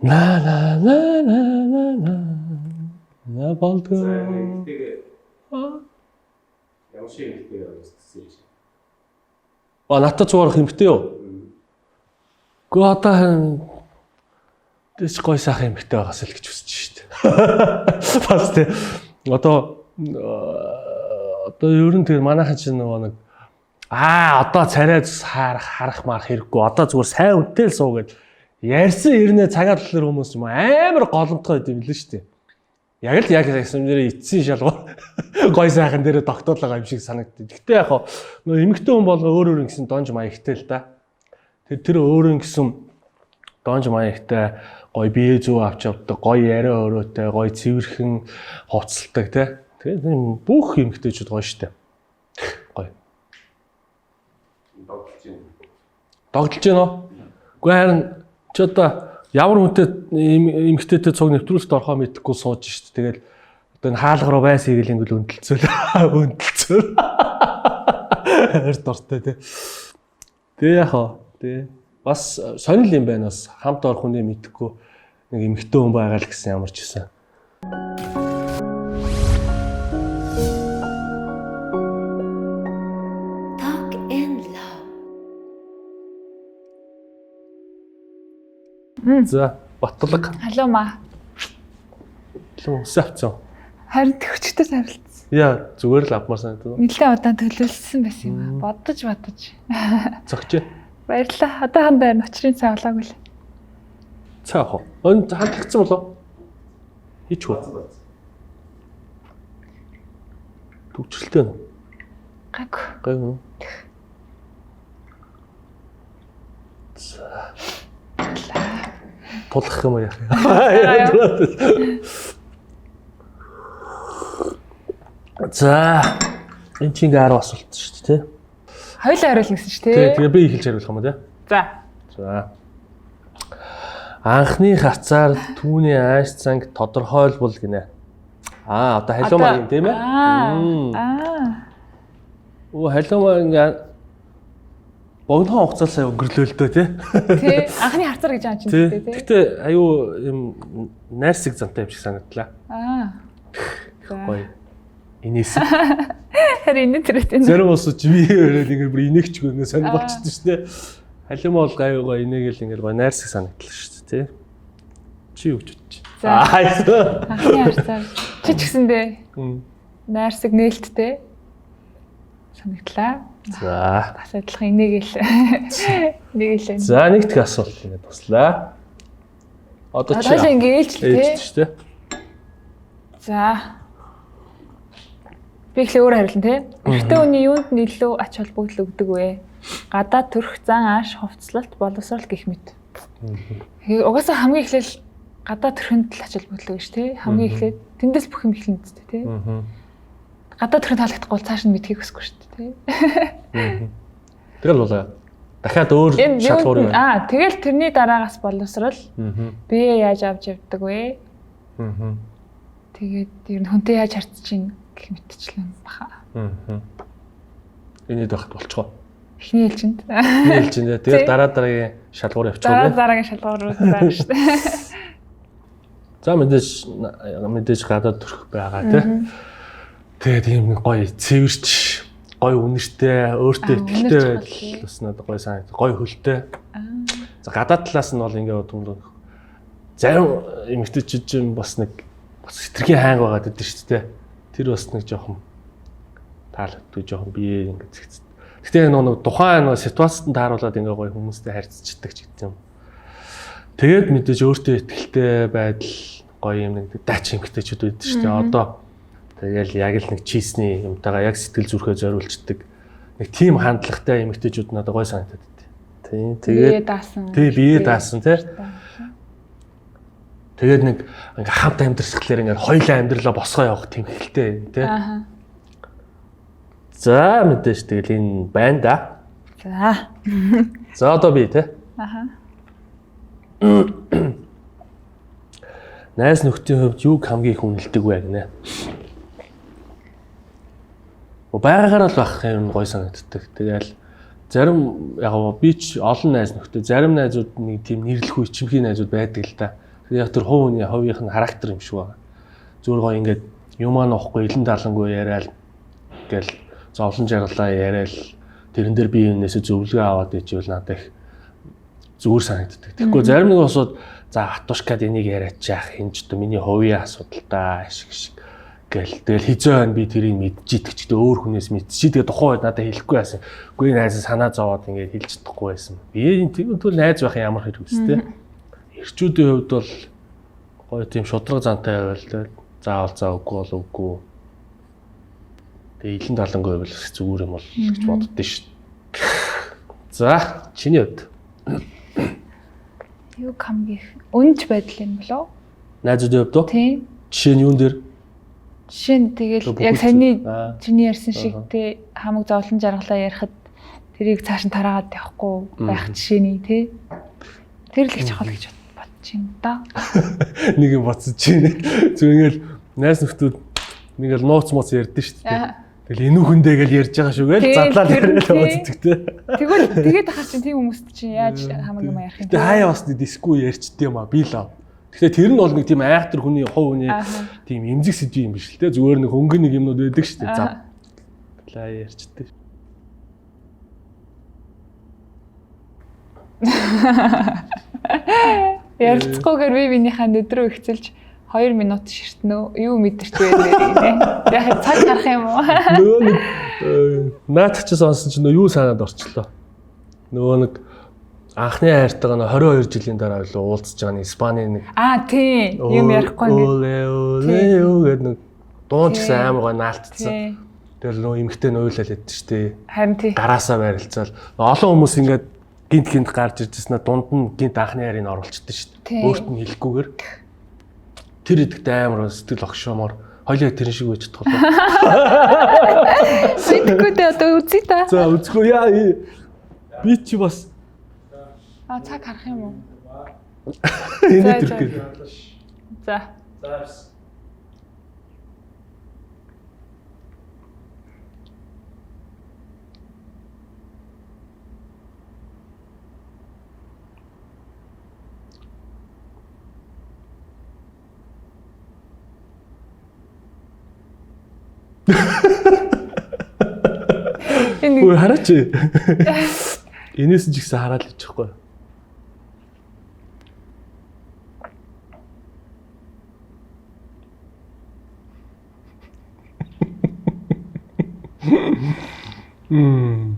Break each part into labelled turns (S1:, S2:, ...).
S1: На на на на на на. На болдгоо.
S2: За эмэгтэйгээ ямар шиг эмэгтэй явж зүтсэн юм шиг.
S1: А надад цуг орох эмэгтэй юу? Гэхдээ одоо харин дэс гой сайхан эмэгтэй байгаас л гэж хүсэж шít. Бас тий. Одоо одоо ер нь тэр манайхан чинь нөгөө нэг одоо царай харах харах марах хэрэггүй. Одоо зүгээр сайн үнэтэй л суу гэж ярьсан ирнэ цагаан талаар хүмүүс юм амар голомтгой байд юм лээ шүү дээ. Яг л яг гэсэн нэрээ эцсийн шалгуур гой сайхан дээрээ тогтоол байгаа юм шиг санагддаг. Гэтэ яг хаа нөгөө эмэгтэй хүн болго өөр өөр ингэсэн донж маягтай л да. Тэр өөр ингэсэн донж маягтай гой бие зүү авч явдаг, гой яриа өрөөтэй, гой цэвэрхэн хувцалдаг те. Тэгээд тийм бүх эмэгтэйчүүд гоё штэ. Гоё.
S2: Догтлж байна.
S1: Догдолж гин үү? Гэхдээ харин чи одоо ямар хүнтэй эмэгтэйтэй цуг нэвтрүүлэлт орохоо мэдэхгүй сууж штэ. Тэгэл одоо энэ хаалга руу байс хийгээл ингэл өнтөлцөөл. Өнтөлцөөл. Хайр дуртай те. Тэгээ яах вэ? Тэ. Бас сонирл юм байна бас хамт орох хүнээ мэдэхгүй нэг эмэгтэй хүн байгаа л гэсэн ямар ч гэсэн.
S3: Talk and love.
S1: За Батлаг.
S4: Халуу маа.
S1: Илүү үсээ авцсан.
S4: Харин төвчтэй сарилцсан.
S1: Яа зүгээр л авмаар санагдав.
S4: Нэлээд удаан төлөвлөсөн байсан юм аа. Бодож бодож.
S1: Зогч.
S4: Баярлалаа. Одоо ханд байр очрын цай болоогүй л.
S1: Цаа хоо. Өн хандлагдсан болов? Хийчихв. Төгчлөлтэй нэ.
S4: Гайгүй.
S1: Гайгүй. За. Тулах юм яах юм. За. Энд чинь ингээ 10 асуулт шүү дээ, тий?
S4: Хоёулаа хариулна гэсэн чи
S1: Тий,
S4: тий.
S1: тэгээ би эхэлж хариулах юм уу, тий?
S4: За.
S1: За. Анхны хацаар түүний ааш занг тодорхойлбол гинэ. Аа, одоо халиумаа юм тийм ээ?
S4: Аа.
S1: Өө халиумаа ингээ богинохон хугацаа сая өнгөрлөө л дөө тий.
S4: Тий. Анхны харцаар гэж байгаа чинь
S1: Тий.
S4: тий.
S1: Гэтэ аюу юм найрсаг зантай юм шиг санагдлаа.
S4: Аа.
S1: Гоё. Инээс.
S4: Харин энэ тэр тийм.
S1: Зарим улсууд чи би өрөөд ингээ бүр инээгчгүй ингээ сонир болчихсон шүү дээ. Халиумаа бол гайгүй гоё инээгээл ингээ гоё найрсаг санагдлаа шүү дээ тий. Чи юу гэж бодчих?
S4: За.
S1: Аа.
S4: Анхны харцаар чи ч гэсэндээ найрсаг нээлттэй санагдлаа.
S1: За.
S4: Бас адилхан энийгэл. Энийгэл.
S1: За нэг дэх асуулт ингэ туслаа. Одоо чи
S4: Хоёулаа ингээ ээлжлээ тий.
S1: ээлжлээ шүү дээ.
S4: За. Би эхлээ өөр хариулна тий. Эрэгтэй хүний юунд нь илүү ач холбогдол өгдөг вэ? Гадаа төрх, зан ааш, хувцлалт, боловсрол гэх мэт. Тэгээ угаасаа хамгийн эхлээл гадаа төрхөнд л ач холбогдол өгнө ш тий. Хамгийн эхлээд тэндээс бүх юм эхлэн үсттэй тий. Гадаа төрхөнд таалагдахгүй бол цааш нь мэдхийг хүсэхгүй шүү дээ тий.
S1: Тэгэл болоо. Дахиад өөр
S4: Энэ
S1: шалгуур
S4: юунд
S1: юм.
S4: нь- Аа, тэгэл тэрний дараагаас боловсрол бие яаж авч явдаг вэ? Тэгээд ер нь хүнтэй яаж харьцаж чинь гэх мэтчлэн баха.
S1: Энэд байхад болчихоо.
S4: Эхний ээлжинд.
S1: Эхний ээлжинд тэгэл
S4: Тий.
S1: дараа дараагийн шалгуур явчихгүй.
S4: Дараа дараагийн шалгуур руу байна шүү дээ.
S1: За мэдээж мэдээж гадаад төрөх байгаа тий. Тэгээд тийм нэг гоё цэвэрч гоё үнэртэй, өөртөө
S4: Аа,
S1: итгэлтэй
S4: үнэр чухал,
S1: байдал
S4: тий.
S1: бас надад гоё санагд. Гоё хөлтэй. За гадаад талаас нь бол ингээ түмэн зарим эмэгтэйчүүд чинь бас нэг бас хитрхийн хайнг байгаад байдаг шүү дээ. Тэр бас нэг жоохон таалагдгүй жоохон бие ингээ зэгцэд. Гэтэ нөгөө нэг тухайн нөгөө ситуацид нь тааруулаад ингээ гоё хүмүүстэй харьцчихдаг ч гэдэг юм. Тэгээд мэдээж өөртөө итгэлтэй байдал гоё юм нэг дач эмэгтэйчүүд байдаг шүү дээ. Одоо тэгэл яг л нэг чийсний юмтайгаа яг сэтгэл зүрхээ зориулцдаг нэг тийм хандлагатай эмэгтэйчүүд надад гоё санагдаад байдаг. Тийм тэгээд
S4: Бие даасан.
S1: тий бие даасан тий. Тэгээд нэг ингээ хамт амьдрахлаар ингээ хоёлаа амьдралаа босгоо явах тийм хэлтэй тий.
S4: Ааха.
S1: За мэдээж тэгэл энэ байна да.
S4: За.
S1: За одоо би тий.
S4: Аха.
S1: Найз нөхдийн хувьд юуг хамгийн их үнэлдэг вэ гинэ? Байгаагаар л байх юм гой санагддаг. Тэгэл зарим яг гоо би ч олон найз нөхдөд зарим найзууд нэг тийм нэрлэхүү ичимхий найзууд байдаг л да. Яг тэр хувь хүний хувийнх нь характер юм шиг байна. Зүгээр гоо ингээд юмаа нуухгүй илэн талангүй яриад гэл зовлон жаргалаа яриад тэрэн дээр би юунээсээ зөвлөгөө аваад ижвэл надад их зүгээр санагддаг. Тэгэхгүй зарим нэг усууд за Атушкад энийг яриад яах энэ ч одоо миний хувийн асуудал та шиг шиг гэл тэгэл хизээ байна би тэрийг мэдчихийдэг ч гэдэг өөр хүнээс мэдчихий тэгээ тухайн үед надад хэлэхгүй байсан. Үгүй найз санаа зовоод ингээд хэлж чадахгүй байсан. Би энэ тийм түл найз байх ямар хэрэг үстэй. Эрчүүдийн хувьд бол гоё тийм шудраг зантай байвал тэ заавал заа үгүй бол үгүй. Тэгээ илэн талангүй байвал зүгээр юм бол гэж боддоо шүү. За чиний хувьд
S4: Юу хамгийн их үнж байдал юм болов?
S1: найзуудын хувьд уу?
S4: Тийм.
S1: Жишээ нь юун дээр?
S4: Жишээ нь тэгэл
S1: Бүх
S4: яг
S1: зүйл.
S4: саяны
S1: Аа.
S4: чиний ярьсан шиг
S1: Аха.
S4: тий хамаг зовлон жаргалаа ярихад тэрийг цааш нь тараагаад явахгүй байх жишээний тий. Тэр л их чухал гэж бодож байна да.
S1: Нэг юм бодсон чинь зүгээр ингээл найз нөхдүүд нэг л нууц моц ярьдэн шүү дээ.
S4: Аа.
S1: Тэгэл энэ хүндээ гэл ярьж байгаа шүү гээл
S4: Тийм,
S1: задлаад
S4: тэр нь
S1: яриад
S4: тий.
S1: яваад тий.
S4: Тэгвэл тэгээд ахаар чинь тийм хүмүүст чинь яаж хамаг юм ярих юм
S1: Гэтэ хаяа бас нэг диску ярьчихдээ юм а би л ав. Гэтэ тэр нь бол нэг тийм айхтар хүний хувь хүний
S4: Ааха.
S1: тийм эмзэг сэдв юм биш л те. Зүгээр нэг хөнгөн нэг юмнууд байдаг шүү дээ.
S4: Аа.
S1: Зав. Лаа ярьчихдээ.
S4: Ярилцахгүйгээр би биенийхээ нүд рүү ихцэлж 2 минут ширтнө. Юу мэдэрч вэ гэнэ. Яг цаг харах юм уу?
S1: Нөгөө нэг наад чи сонсон чинь нөгөө юу санаад орчлоо. Нөгөө нэг анхны хайртайгаа нөгөө 22 жилийн дараа илүү уулзж байгаа нэг Испани нэг
S4: Аа тий. Юм ярихгүй ингээд.
S1: Оле оле гэдэг нэг дуун ч гэсэн
S4: Тий.
S1: амар гой наалтцсан.
S4: Тий.
S1: Тэгэл нөгөө эмэгтэй нь уйлал яддаг шүү дээ.
S4: Харин тий.
S1: Гараасаа байрлцаал. Олон хүмүүс ингээд гинт гинт гарч ирж ирсэн дунд нь гинт анхны хайрыг оруулчихдээ шүү
S4: Тий.
S1: дээ. Өөрт нь хэлэхгүйгээр тэр идэхтэй амар сэтгэл огшоомор хоёлаа тэрэн шиг байж чадах болов.
S4: Мэдгүй дээ одоо үзье та.
S1: За үзгүй яа. Би чи бас
S4: Аа цаг харах юм уу?
S1: энэ
S4: За,
S1: төрх
S4: за.
S1: гээд.
S4: За.
S2: За.
S4: Энэ
S1: Үй хараач. Энэс нь ч ихсэн хараад л ичихгүй. Мм.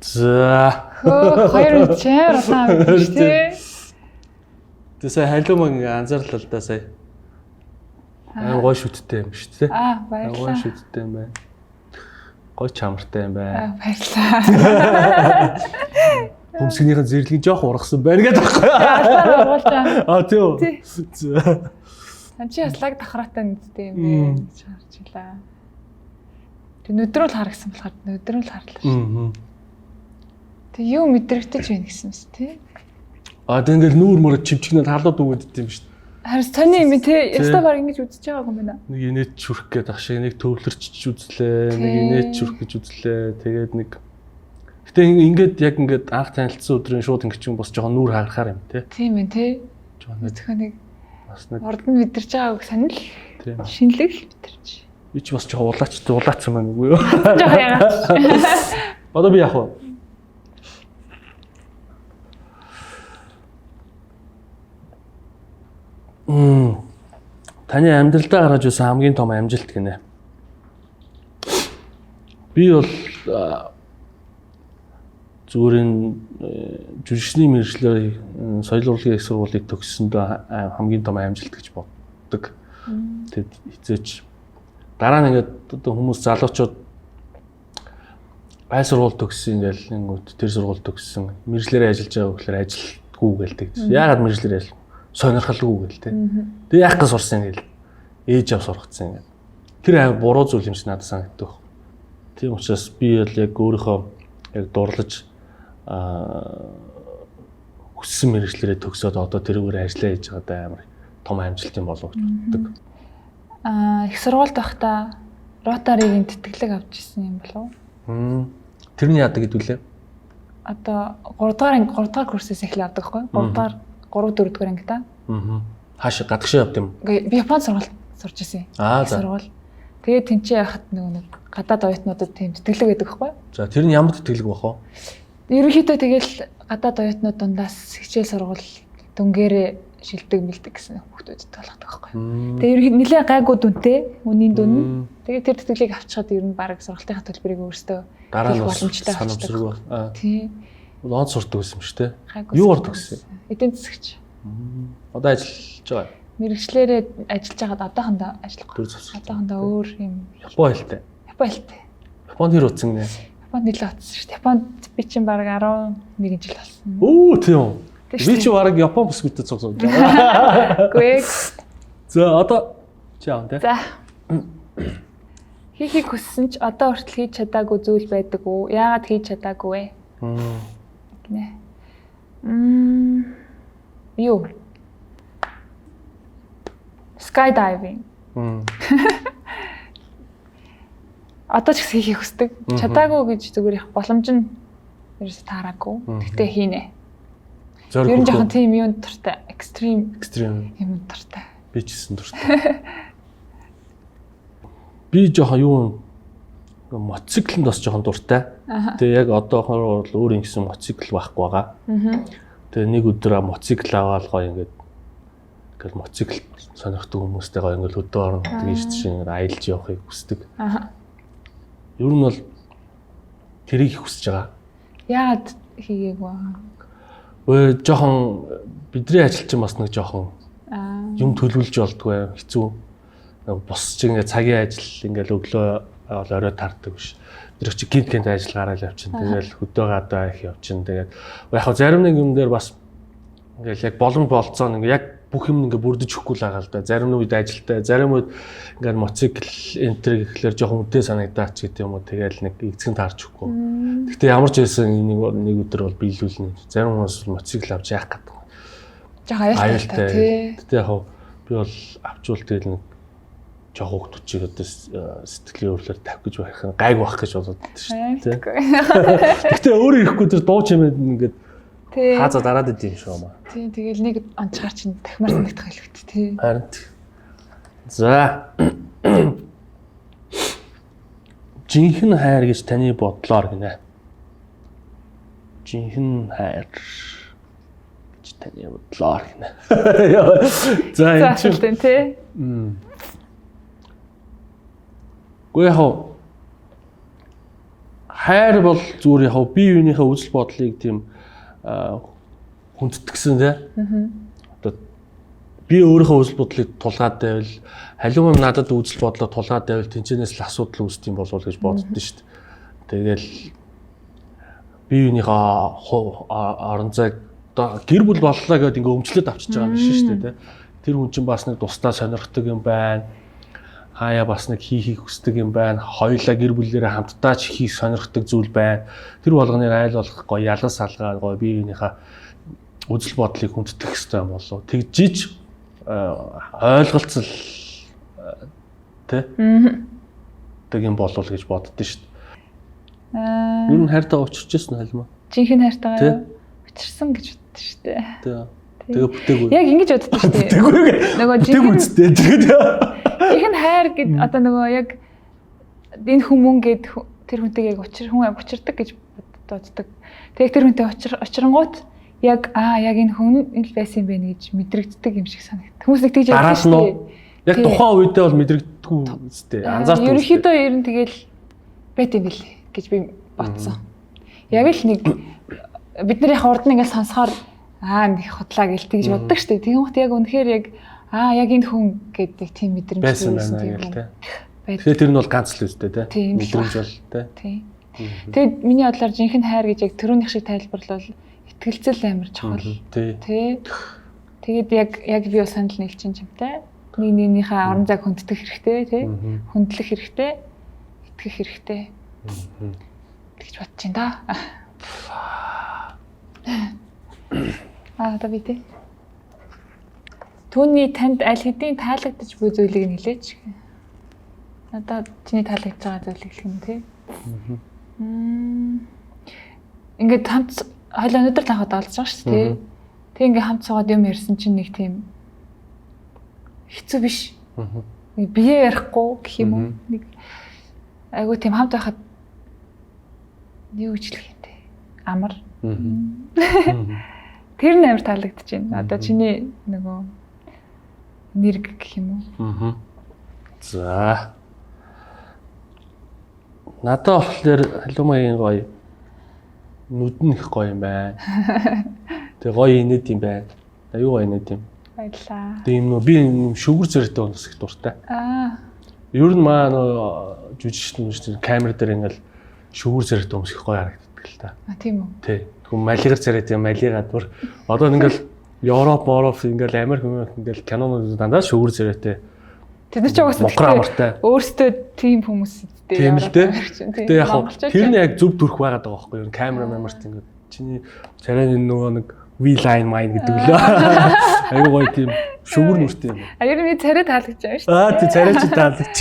S1: За.
S4: хөө хоёр минут чи амар удаан авчих тий.
S1: Тэ сая халиу маг ингээ анзаарлаа л да сая. Амар гой шүттэй юм шүү дээ.
S4: Аа
S1: Амар гой
S4: баярлалаа.
S1: шүттэй юм байна. Гой чамартай юм байна.
S4: Аа баярлалаа.
S1: Хөмсгнийхэн зэрлэг жоох ургасан байна гэдэг байхгүй.
S4: Алсаар ургуулж байгаа.
S1: А тийм үү.
S4: Тий.
S1: За.
S4: Тан чи бас лаг давхраатай нүдтэй юм бэ гэж харж илаа. Тэг нүдрүү л харагсан болохоор нүдрүү л харлаа шүү.
S1: Мгм.
S4: Тэг юу мэдрэгдэж байна гэсэн мэт тий.
S1: А тэг ингээл нүүр мөр чимчгнээ талууд өгöd юм шүү дээ.
S4: Харин сони юм тий.
S1: Тий.
S4: Ястаа баг ингэж үзэж байгаагүй юм байна.
S1: Нэг инээд чүрх гээд ах шиг нэг төвлөрчж үзлээ, нэг
S4: Тий.
S1: инээд чүрх гэж үзлээ. Тэгээд нэг Гэтэ ингээд яг ингээд анх танилцсан өдрийн шууд ингээд чинь бас жоохон нүүр харахаар юм тий.
S4: Тийм ээ тий.
S1: Жоохон нэг
S4: Зөвхөн нэг
S1: бас нэг
S4: урд нь мэдэрч байгааг сонир л
S1: тийм.
S4: шинэлэг л мэдэрч.
S1: Би ч бас жоохон улаач улаацсан байна үгүй юу?
S4: Жохоо ягаад.
S1: Одоо би яах вэ? Таны амьдралдаа гаргаж ирсэн хамгийн том амжилт гинэ. Би бол зүгээр энэ жүжигчний мэргэжлээр соёл урлагийн их сургуулийг төгссөндөө хамгийн том амжилт гэж боддог. Тэгэд хизээч дараа нь ингээд одоо хүмүүс залуучууд аль сургууль төгссөн ингээл ингүүт тэр сургууль төгссөн мэргэжлээрээ ажиллаж байгаа гэхлээр ажилтгүй гэлдэг. Яагаад мэргэжлээрээ ажил сонирхолгүй гэл тэ. Тэгээ яах гэж сурсан ингээл ээж ав сургацсан ингээл. Тэр амар буруу зүйл юм шиг надад санагддаг. Тийм учраас би бол яг өөрийнхөө яг дурлаж Хүссэн мэргэжлээрээ төгсөөд одоо тэрүүгээр ажиллаа хийж байгаадаа амар том амжилт юм болов гэж боддог.
S4: Аа, их сургуульд байхдаа ротаригийн тэтгэлэг авч ирсэн юм болов уу?
S1: Тэр нь яадаг гэдүүлээ?
S4: Одоо 3 дугаар анги 3 дугаар курсээс эхлээ авдаг байхгүй юу? 3 дугаар 3 4 дугаар ангита.
S1: Аа. Хааш гадагшаа явд юм?
S4: Үгүй би Японд сургуульд сурч ирсэн.
S1: Аа за.
S4: Сургууль. Тэгээд тэнцээ яхад нөгөө нэг гадаад оюутнуудад тийм тэтгэлэг байдаг байхгүй юу?
S1: За тэр нь ямар тэтгэлэг бах вэ?
S4: Ерөнхийдөө тэгэл гадаад оюутнууд дундаас хичээл сургууль дүнгээрээ шилдэг мэлдэг гэсэн хүүхдүүдэд болгодог байхгүй юу? Тэгээ ерөнхийдөө нэлээ гайгүй дүнтэй үнийн дүн нь. Тэгээ тэр тэтгэлгийг авчихад ер нь баг сургалтынхаа төлбөрийг өөрсдөө
S1: Дараа нь
S4: хийх
S1: бас
S4: боломжтой болчихдог.
S1: санамсаргүй. Аа.
S4: Тийм.
S1: Лонд сурдаг байсан юм шүү дээ.
S4: Гайгүй.
S1: Юу ордог гэсэн?
S4: Эдийн засагч.
S1: Одоо ажиллаж байгаа.
S4: Мэргэжлээрээ ажиллаж байгаад одоохондоо ажиллахгүй.
S1: Төр завсрал.
S4: Одоохондоо өөр юм
S1: Япон хэлтэй.
S4: Япон хэлтэй.
S1: Японд хэр утсан гинэ?
S4: Японд нэлээд утсан шүү дээ. Японд би чинь баг 11 жил болсон.
S1: Өө тийм үү.
S4: Тийм
S1: Би
S4: шүү
S1: чи бараг Япон бүсгүйтэй цуг сууж байгаа.
S4: Үгүй ээ.
S1: За одоо чи аав те.
S4: За. Хийхийг хүссэн ч одоо хүртэл хийж чадаагүй зүйл байдаг уу? Яагаад хийж чадаагүй вэ? Гинэ. Юу? Skydiving. Одоо ч гэсэн хийхийг хүсдэг. Чадаагүй гэж зүгээр их боломж нь ерөөсө таараагүй. Тэгтээ хийнэ.
S1: Зориг
S4: Ер нь жоохон
S1: хөрхөө.
S4: тийм юунд дуртай, экстрим
S1: Экстрим
S4: юм дуртай.
S1: би ч гэсэн дуртай. Би жоохон юу мотоциклэнд бас жоохон дуртай. Тэгээ яг одоохоор бол өөр ингэсэн мотоцикл байхгүй байгаа. Тэгээ нэг өдөр мотоцикл аваад гоё ингээд ингээл мотоцикл сонирхдаг хүмүүстэй гоё ингээл хөдөө орон нутгийн тийш ингээд аялж явахыг хүсдэг.
S4: Аа.
S1: Ер нь бол тэрийг их хүсэж байгаа.
S4: Яагаад хийгээгүй аа?
S1: Өө жоохон бидний ажил чинь бас нэг жоохон
S4: Аа.
S1: юм төлөвлөж болдгоо хэцүү. Нэг бус чи ингээд цагийн ажил ингээд өглөө бол орой таардаг биш. Тэр чи гинт гинт ажил гараал явчин. Тэгэл хөдөө гадаа их явчин. Тэгээд яг хав зарим нэг юм дээр бас ингээд яг боломж болцоо нэг яг бүх юм ингээд бүрдэж өгөхгүй л байгаа л да. Зарим үед ажилтай, зарим үед ингээд мотоцикл энтер гэхлээр жоохон үдээ санагдаач гэдэг юм уу. Тэгэл нэг эзэн таарч өгөхгүй. Гэхдээ ямар ч байсан нэг нэг өдөр бол биелүүлнэ. Зарим хүмүүс бол мотоцикл авч яах гэдэг.
S4: Жоохон аюултай тий.
S1: Гэтэ яг хав би бол авчвал тэгэл нэг жоох хүүхдүүд чиг одоо сэтгэлийн өвлөөр тавих гэж байх нь гайг байх гэж бодод шүү дээ.
S4: Аюултай.
S1: Гэтэ өөрөө ирэхгүй тэр дуу чимээд ингээд
S4: Тий.
S1: хааза дараад идэв юм шиг юм аа.
S4: Тий, тэгэл нэг онцгаар чинь дахимаар санагдах байлгүй тий.
S1: Харин т. За. Жинхэнэ хайр гэж таны бодлоор гинэ. Жинхэнэ хайр гэж таны бодлоор гинэ. За
S4: За
S1: энэ чинь
S4: асуулт юм тий.
S1: Гэхдээ яг хав хайр бол зүгээр яг хав бие биенийхээ үзэл бодлыг тийм хүндэтгсэн тий. Одоо би өөрийнхөө үзэл бодлыг тулгаад байвал халиун юм надад үзэл бодлоо тулгаад байвал тэнцэнээс л асуудал үүсдэг юм болов уу гэж боддоо шүү дээ. Тэгэл бие биенийхээ орон зайг одоо гэр бүл боллоо гэдээ ингээ өмчлөд авчиж байгаа юм биш шүү дээ тий. Тэр хүн чинь бас нэг тусдаа сонирхдаг юм байна хаяа бас нэг хийхийг хүсдэг юм байна. Хоёулаа гэр бүлээрээ хамтдаа ч хийх сонирхдаг зүйл байна. Тэр болгоныг айл болох гоё ялгас салгаа гоё бие биенийхээ үзэл бодлыг хүндэтгэх хэрэгтэй юм болов. Тэгжиж ойлголцол тэ тэг юм болов гэж боддоо шүү дээ.
S4: Аа,
S1: Ер нь хайртайгаа учирч ирсэн халимаа.
S4: жинхэнэ хайртайгаа
S1: Тий.
S4: юу? Учирсан гэж боддоо шүү дээ.
S1: Тэ. Тэгээ бүтээгүй.
S4: Яг ингэж боддоо шүү дээ.
S1: Бүтээгүй.
S4: Нөгөө
S1: Бүтээгүй
S4: жинхэнэ
S1: үсттэй. Тэгээд
S4: жинхэнэ хайр гэд одоо нөгөө яг энэ хүмүүн гэд тэр хүнтэйг яг учир хүн яг учирдаг гэж боддог. Тэгээд тэр хүнтэй учир учрангуут яг аа яг энэ хүн энэ л байсан юм байна гэж мэдрэгддэг юм шиг санагд. Хүмүүс нэг тэгж
S1: Дараа
S4: ярьдаг
S1: нь уу?
S4: шүү дээ.
S1: яг
S4: Тий.
S1: тухайн үедээ бол мэдрэгдэхгүй үсттэй. Анзаардаг.
S4: Ерөнхийдөө ер нь тэгэл байт юм бэл гэж би бодсон. Яг л нэг бид нар яг урд нь ингээл сонсохоор аа нэг худлаа гэл тэгж боддог шүү дээ. Тэгэн гот яг үнэхээр яг аа яг энэ хүн гэдэг тийм мэдрэмж
S1: байсан
S4: үүсэн
S1: байна
S4: тийм
S1: гэл
S4: хүн
S1: тэ.
S4: байдаг.
S1: Тэгэхээр тэр нь бол ганц л үстэй тэ.
S4: Тийм л
S1: Мэдрэмж бол тэ.
S4: Тийм. Тэгэд миний бодлоор жинхэнэ хайр гэж яг төрөөнийх шиг тайлбарлавал итгэлцэл амар чухал.
S1: Тий.
S4: Тий. Тэгээд яг яг би бол санал нийлчин чамтай. Нэг нэгнийхээ орон зайг хүндэтгэх хэрэгтэй тий. Хүндлэх хэрэгтэй. Итгэх хэрэгтэй. Тэгж бодож байна да. Аа одоо би тий. Түүний танд аль хэдийн таалагдаж буй зүйлийг нь хэлээч. Надад чиний таалагдж байгаа зүйлийг хэлэх юм тий. Ингээд хамт хойлоо өнөөдөр л хахад олж байгаа шүү дээ тий. Тэг ингээд хамт суугаад юм ярьсан чинь нэг тийм хэцүү биш. Нэг бие ярихгүй гэх юм уу? Нэг айгуу тийм хамт байхад юу гэж хэлэх юм те. Амар. Тэр нь амар таалагдаж байна. Одоо чиний нөгөө нэрг гэх юм уу?
S1: За. Надад болохоор халуумагийн гоё нүд нь их гоё юм байна. Тэгээ гоё инээд юм байна. Аюу гоё инээд юм.
S4: Баярлаа.
S1: Тэгээ юм нөө би юм шүгэр зэрэгтэй хүмүүс их дуртай.
S4: Аа.
S1: Ер нь маа нөө жүжигчт мөжт камер дээр ингээл шүгэр зэрэгтэй хүмүүс их гоё харагддаг л та.
S4: А тийм үү.
S1: Тий. Тэгвэл малигар царайтай малигаад бүр одоо ингээл Европ, Европ ингээл Америк, Америк ингээл кинонууд дандаа шүгэр царайтай.
S4: Тэд нар ч угаасаа
S1: Монгол амартай.
S4: Өөрсдөө тийм хүмүүс үсттэй.
S1: Тийм л дээ. Гэтэ яг хав тэр нь яг зөв төрх байгаад байгаа байхгүй юу? Камера мамарт ингээд чиний царайны нөгөө нэг V line mine гэдэг лөө. Айгуу гоё тийм шүгэр нүртэй юм.
S4: А ер нь би царай таалагдж байгаа шүү дээ.
S1: Аа тий царай чи таалагдч.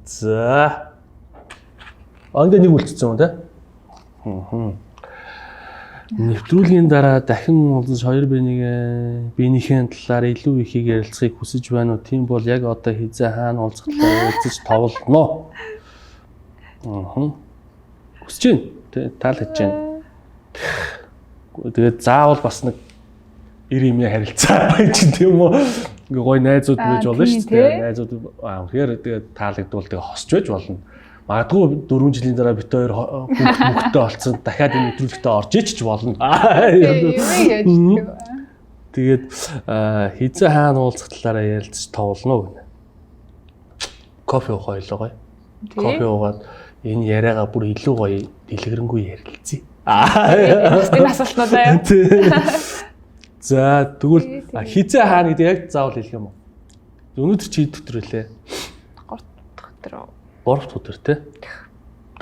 S1: За. А ингээ нэг үлдсэн юм те. Аа. Нэвтрүүлгийн дараа дахин уулзаж хоёр биенийг биенийхээ талаар илүү ихийг ярилцахыг хүсэж байна уу? Тийм бол яг одоо хизээ хаана уулзах талаар уулзаж товлно. Аа. Хүсэж байна. Тэ таалагдж байна. Тэгээд заавал бас нэг ир юмны харилцаа байж тийм үү? Ингээ гоё найзууд байж болно шүү дээ. Найзууд аа үнэхээр тэгээд таалагдвал тэгээ хосч байж болно. Магадгүй 4 жилийн дараа бит хоёр хүүхд мөхтэй олцсон дахиад энэ нэвтрүүлэгтээ орж ич болно.
S4: Юм яаж
S1: Тэгээд хизээ хаана уулзах талаараа ярилцаж товлно гэнэ. Кофе уух ойлоо гоё. Кофе уугаад энэ яриагаа бүр илүү гоё дэлгэрэнгүй ярилцъя. Аа.
S4: Энэ асуултнуудаа юу?
S1: За тэгвэл хизээ хаана гэдэг яг заавал хэлэх юм уу? Өнөөдөр чи хэд өдөр үлээ?
S4: 3 дахь өдөр.
S1: 3 дахь өдөр те?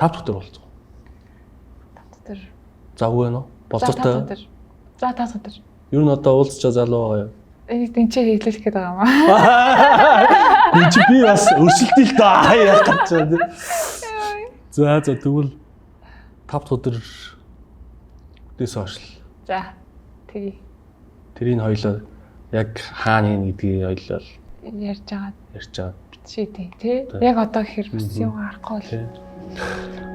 S1: 5 дахь өдөр болцоо.
S4: 5 дахь өдөр.
S1: Завгүй байна уу? Болцоотой.
S4: За 5 дахь өдөр.
S1: Ер нь одоо уулзчаа залуу байгаа юу?
S4: Энийг тэнцээ хэлүүлэх гээд байгаа юм аа.
S1: Гүн чи би бас өршөлтөө л даа яах гэж байна. За за тэгвэл 5 дахь өдөр дэс хойш.
S4: За тэгье.
S1: Тэрийг хоёлоо яг хаана ийн гэдгийг хоёлоо
S4: ярьж байгаа.
S1: Ярьж байгаа.
S4: Чи тий тий. Яг одоо гэхэр бас юу гарахгүй л.